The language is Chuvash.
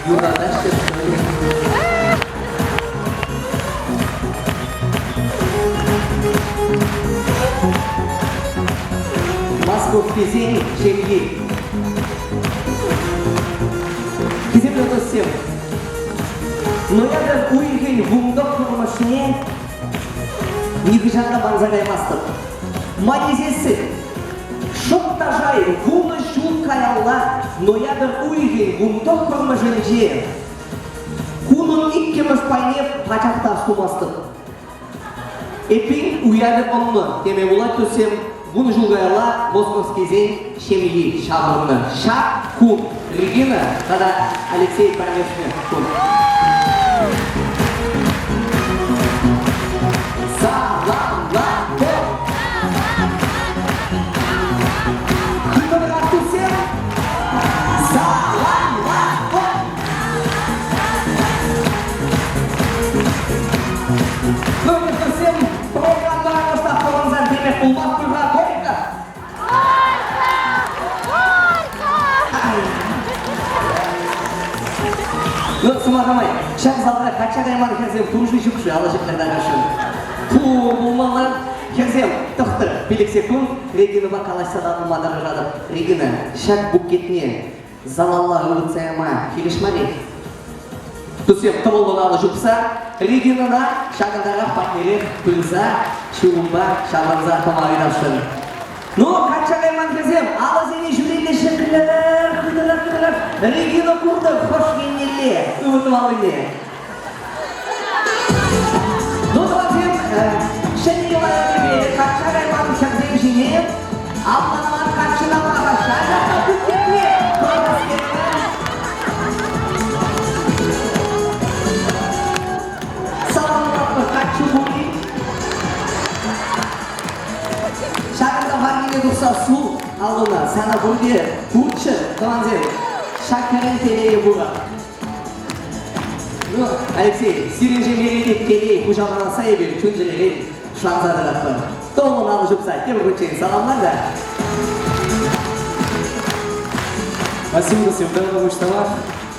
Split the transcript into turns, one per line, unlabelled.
Юратаҫҫӗ. Московскисен ҫемйи. Хисеплӗ туссем, ноябрь уйӑхӗн вунтӑххӑрмӗшне нихӑҫан та манса каймастӑп. Ма тесессӗн, шӑп та шай 10 ҫул каялла ноябрь уйӑхӗн вунтӑххӑрмӗшӗнче кунӑн иккӗмӗш пайне пачах та астумастӑп. Эппин, уявӗ ӑннӑ теме пулать туссем, 10 ҫул каялла Московскисен ҫемйи ҫаврӑннӑ. Ҫак кун Регина тата Алексей пӗрлешнӗ кун. Саламлатӑп! Хытӑрах туссем! Саламлатӑп! Нумайӑшӗсем программӑра кӑштах пӑхӑнсан темех пулмасть пуль-ха, Горько! Ну, сӑмаха май, ҫак залра качча кайман хӗрсем пур-ши ҫук-ши алӑ ҫӗклерсе кашшӑн. Пур пулмалла. Хӗрсем, тӑхтӑр, пилӗк секунд Регинӑпа калаҫса татӑлма тӑрӑшатӑп. Регина, ҫак букетне залалла ывӑтса яма хирӗҫ мар-и? Туссем тӑвӑллӑн алӑ ҫупса Регинӑна ҫакӑнтарах патнерех пырса ҫулӑмпа ҫаврӑнса тӑма ыйтасшӑн. Ну, качча кайман хӗрсем, алӑсене ҫӳлелле ҫӗклерӗр, хытӑрах, хытӑрах. Регина куртӑр хӑш еннелле ывӑтмаллине. Ну, тӑвансем, ҫӗнӗ йӑла-йӗркепе качча кайман хӗрсем ҫине авланман каччӑна пӑрахаҫҫӗ. Анчах та букетне пӑрахас Саламлатпӑр каччӑ пулин. Ҫакӑнта варрине тухса сул аллуна, сана пурте курччӑр, тӑвансем. Ҫак хӗрӗн телейӗ пур. Ну, Алексей, сирӗн ҫемьере те телей хуҫаланасса эпир чун-чӗререн шанса тӑратпӑр. Тӑвӑллӑн алӑ ҫупса тепӗр хутчен саламлар та.
Спасибо, всем доброго,